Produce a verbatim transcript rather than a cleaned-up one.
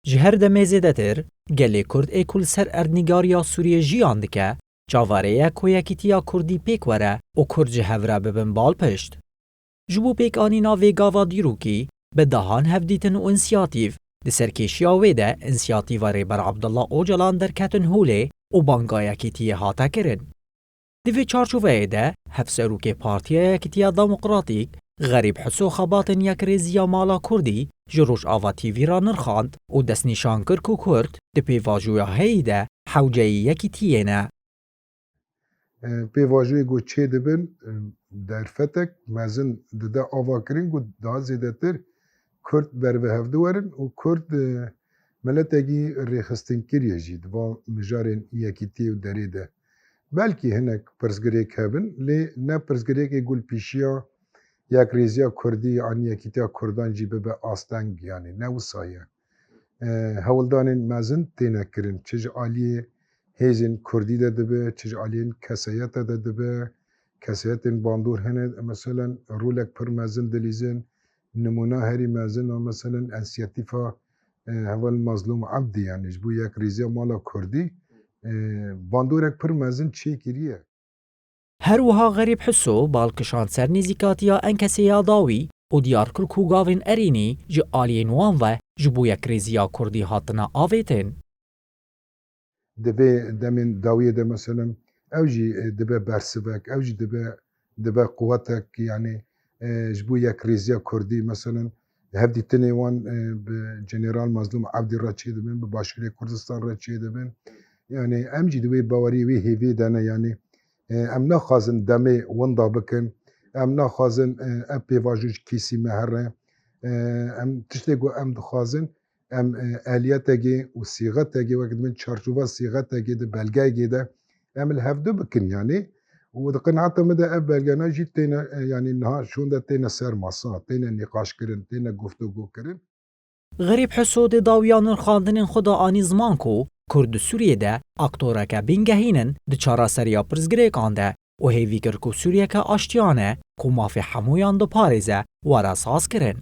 Ji her demê zêdetir, gelê Kurd ê ku li ser erdnîgariya Sûriyê jiyan dike, çaverê ye ku yekîtiya Kurdî pêk were û Kurd ji hev re bibin balpişt. Ji bo pêkanîna vê gava dîrokî, bi dehan hevdîtin û însiyatîf, di serkêşiya wê de însiyatîfa Rêber Abdullah Ocalan derketin holê û banga yekîtiyê hate kirin. Di vê çarçoveyê de, Hevserokê Partiya Yekîtiya Demokratîk, Xerîb Hiso xebatên yekrêziya mala Kurdî ji Rojava T V re nirxand û destnîşan kir ku Kurd di pêvajoya heyî de hewceyî yekîtiyê ne. Pêvajoyê ku çêdibin, derfetek mezin dide avakirin ku daha zêdetir Kurd ber bi hev diwerin û Kurd, e, miletekî rêxistinkirî ye jî di van mijarên yekîtiyê û derê de. Belkî hinek pirsgirêk hebin, lê ne pirsgirêkê ku li pêşiya yekrêziya Kurdî an yekîtiya Kurdan jî bibe asteng, yanî ne wisa ye. E, hewldanên mezin têne kirin, çi ji aliyê hêzên Kurdî de dibe, çi ji aliyên kesayeta de dibe. Kesayetên bandor hene, meselen, rolek pir mezin dilîzin. Nimûna herî mezin a, meselen, însiyatîfa, e, heval Mazlûm Ebdî, yanî ji bo yekrêziya mala Kurdî, e, bandorek pir mezin çêkiriye. Her wiha Xerîb Hiso bal kişand ser nêzîkatiya ENKS'ê ya dawî û diyar kir ku gavên erênî ji aliyên wan ve ji bo yekrêziya Kurdî hatine avêtin. Di vê demên dawiyê de, meselen, ew jî, e, dibe bersivek, ew jî dibe, dibe quwetek, yanî, e, ji bo yekrêziya Kurdî, meselen, hevdîtinê wan, e, bi General Mazlûm Ebdî re çêdibin, bi Başûrê Kurdistan re çêdibin. Yanî em jî di wê baweriyê, wê hêviyê de ne, yanî, e, em naxwazin demê winda bikin, em naxwazin, e, ev pêvajo ji kîsî me here. E, em tiştê ku em dixwazin, em, e, eliyetekê û sîxetekê, wek dibin çarçova sîxetekê di belgeyekê de em li hevdu bikin, yanî. Û di qenaeta min de ev belgena jî têne, e, yanî niha şûnde têne ser masa, têne nîqaşkirin, têne guftûgokirin. Xerîb Hiso di dawiya nirxandinên xwe de anî ziman ku Kurd di Sûriyê de aktoreke bingehîn in di çareseriya pirsgirêkan de û hêvî kir ku Sûriyeke aştiyane ku mafê hemûyan diparêze were sazkirin.